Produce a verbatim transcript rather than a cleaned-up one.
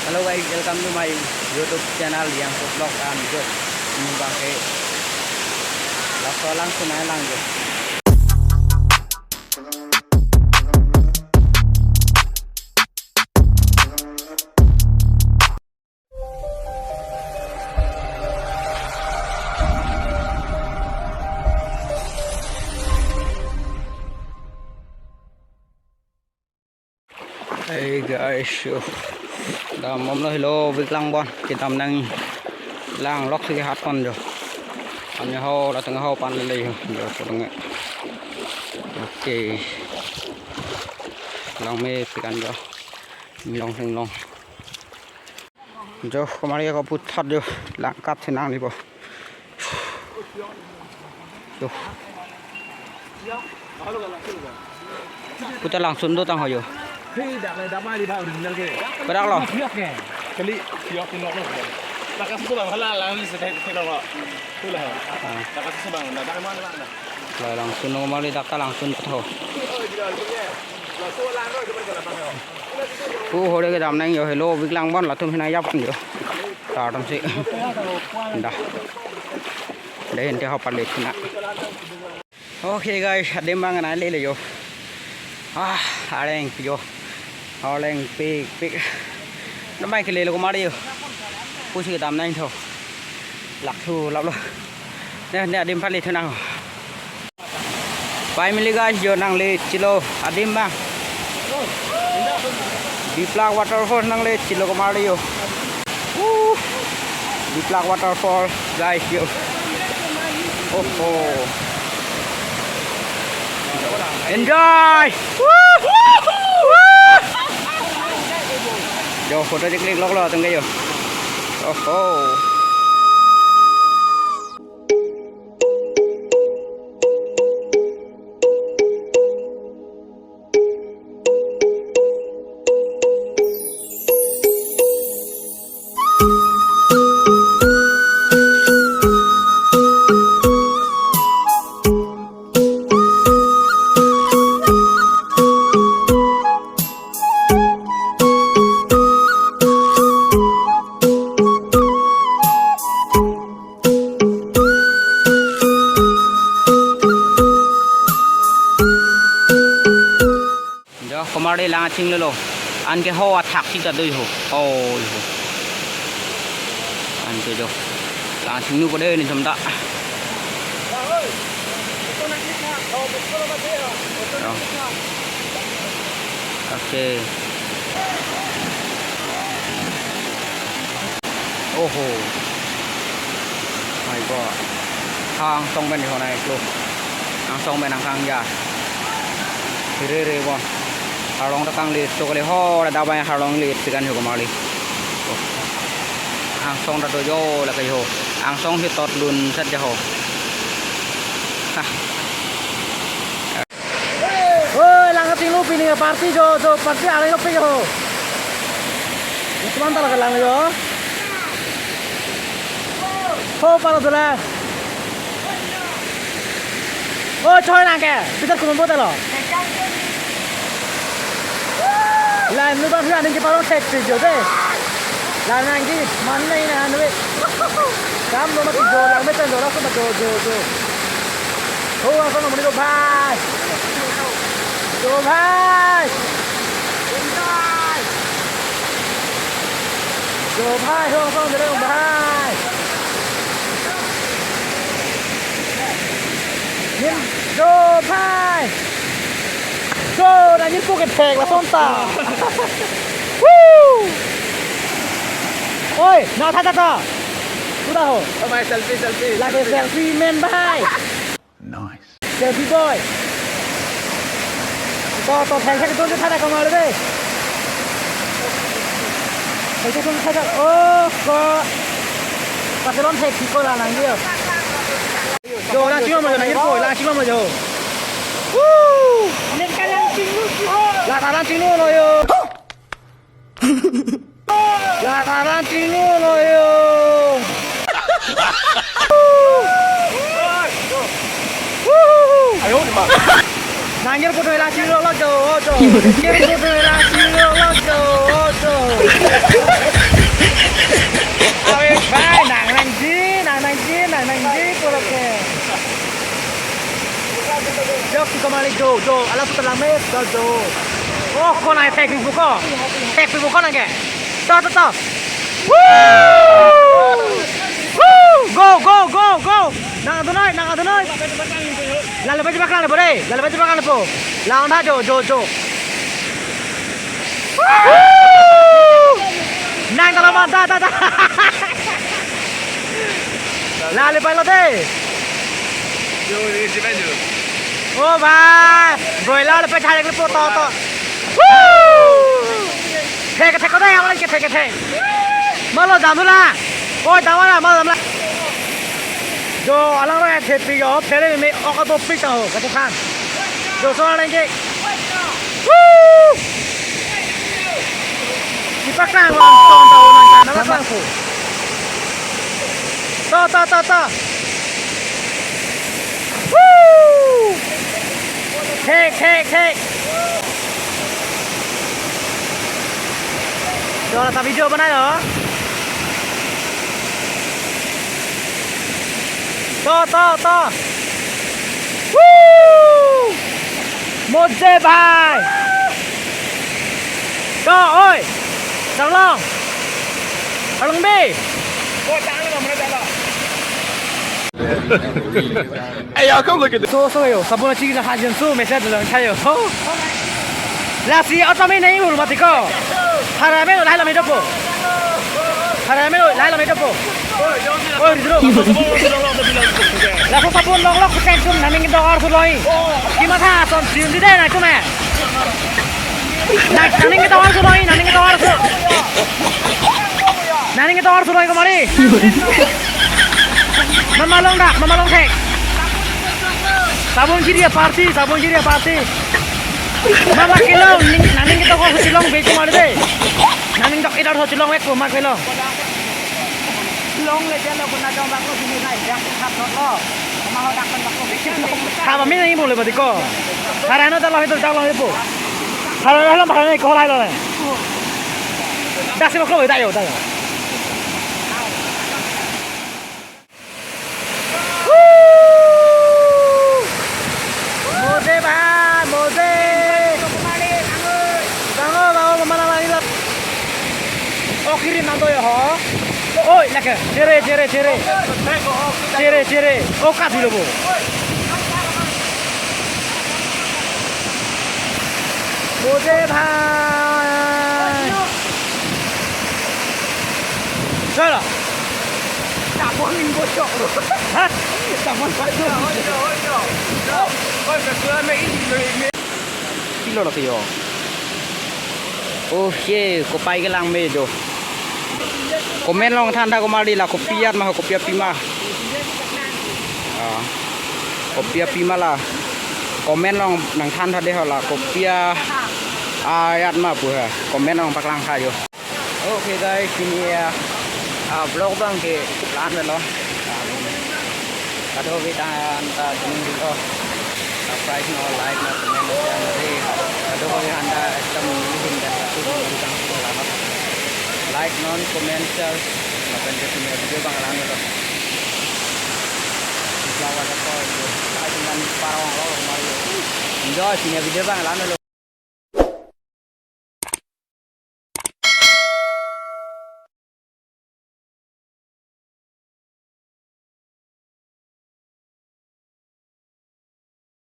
Hello guys, welcome to my YouTube channel, Yang Vlog. Ang jo, ini bang ke, laso lang sunai lang jo. Hey guys, yo. Dam bomlo, helo vik lang bon. Kedam nang lang lok si hat pon jo. Amnya ho, latung ho pan le yo. Jo, so dong. Oke. Lang mepik an jo. Long sing long. Jo, kemari ako puthot jo, langkat si nangli po. Jo. Puthot langsun dotang ho jo. Hei, dak le, dak mari ba original ke. Kodak lo. Yok ke. Kali, yok ke nok lo. Dak kasu bang, hala lang ni se thek thek lo. Tu lah. Ah. Dak kasu bang, dak dak mana lah. Lah langsun kemari, dak ta langsun puthot. Pu hore kedam nang jo, helo vik lang bon, latum hinang yap jo. Tartam si. Dah. Dei ente ho palit na. Okay guys, adim bang nang lele jo. Ah, areng jo. Areng pik pik. Namai ke lele kemari jo. Pusi kedam nang tho. Lak thu lap lo. Ne ne adim palit thu nang. Finally guys, jo nanglechetlo adim bang. Diplak waterfall nanglechetlo kemari jo. Uh, Diplak waterfall guys jo. Oh, oh. Enjoy. Jo, photo cheklik lok lo tengke jo. Oh, oh. Jo, kemari lang chinglo lo. Anke ho athak si ta dui ho. Ho, ho. Anke jo. Lang chingnu ko dei nelitum ta. Jo. Oke. Oho. My God. Angsong pen ho nai klo. Angsong pen angkang ja. Hire re bon. Arlong ta kanglit so kali ho, la dabai arlong lit si kan ho kemali. Oh. Angsong ta do jo la kai ho. Angsong si tot lun sat ja ho. Ha. Oi, lang chinglu pini party jo, jo party areng lo pe jo. Teman ta lang jo. Ho palo dula. Oh, choi nang ke. Bitar kumon bota lo. Lang nu bang aning ke parong thek thek jo de. Lang nang ke man nai na nu. Kam lo mati jo lang me tan jo la so jo jo jo. Oh, apa nomor itu, Bhai? Jo Bhai. Jo Bhai, ho, ho, ho, Bhai. Nin, Jo Bhai. Jo, nangji pu kethek lason ta. Woo! Oi, na tha tha tha. Kuda ho. Oh, my selfie, selfie. Lake selfie, men Bhai. Nice. Selfie boy. To, to, thek thek to tha tha kamar de. Thek thek to tha tha. Oh, ko. Pasalon thek thek ko la nang dia. Jo, lang chinglo mo, lang chinglo mo, lang chinglo mo jo. Woo! Lang ta lang chinglo lo jo. Lang ta lang chinglo lo jo. Woo! Ayo, di ma. Nangji pu to lang chinglo lo jo, jo. Nangji pu to lang chinglo lo jo, jo. Awe, bhai, nang nangji, nang nangji, nang nangji, pura ke. Jok si komali jo, jo, ala suta lang mes, jo, jo. Oh, ko nang thek pipo ko. Thek pipo ko nang ke. To, to, to. Woo! Woo! Go, go, go, go. Nang adunoi, nang adunoi. Lale baji baklang lepo re. Lale baji baklang lepo. Lang tha jo, jo, jo. Nang talo ma, da, da, da. Lale pai lo de. Jo, ini si Benjo. Oh, bhai. Boila le pe chale le po to to. Woo! Thek thek ko de, awan ke thek thek. Malo dam la. Oi, dam la, malo dam la. Jo, alang ro ya thepi ko, phere me ok to pik ta ho, katu khan. Jo, so alang ke. Woo! Kipak nang, nang ton, ton, nang ton, nang ton, ko. To, to, to, to. Woo! Thek, thek, thek. Jo, ta video banai lo. To, to, to. Woo! Moje bhai. To, oi. Sarlong. Sarlong be. Hey, y'all, come look at this. So, so yo, sabun achi la hajan so, mesa dalang thayo. Lasi auto me nai ul mati ko. Hara me ulai la me dopo. Hara me ulai la me dopo. Oi, dro. Laso sabun long lok kusek sum naning do ar suloi. Kimatha son siun di de na kume. Nang, naning ketok arso noi, naning ketok arso. Naning ketok arso noi kemari. Mama long dak, mama long thek. Sabun kiri ya party, sabun kiri ya party. Mama kelong, ning, naning ketok arso chelong be kemari de. Naning dok edar so chelong ek ko ma kelong. Long le jalo kuna jong bako sini nai, dak thap thot lo. Kama ho dak kon bako bikin. Thap amin nai bole bati ko. Harana ta lo hitu dak lo hitu. Harana lo harana ko lai lo ne. Dak si bako dak yo dak yo. Moje bhai, moje. Bango, bango, kemana lagi lo? Oh, kiri nang to ya ho. Oi, lake, chere, chere, chere. Chere, chere. Oh, kat dulu, Bu. Moje bhai. Chalo. Tapon ning bocok lo. Ha? Tapon bocok. Pilo lake yo. Oh, ye, kopai kelang me jo. Comment long than tha komarli la kopi at ma kopi apima. Ah. Kopi apima la. Comment long nang than tha de ho la kopi a, ah, at ma pu ha. Comment long paklang tha jo. Okay guys, pini ya, ah, vlog abang ke la-an lo. Kadokave ta, ta dun lo. Subscribe non, like non, comment non, share non. Kadokave han ta ekdom nelihin dan tu dun lo. Like non, comment, share. Lapen ke pini video abang la-an lo. Enjoy, pini video abang la-an lo.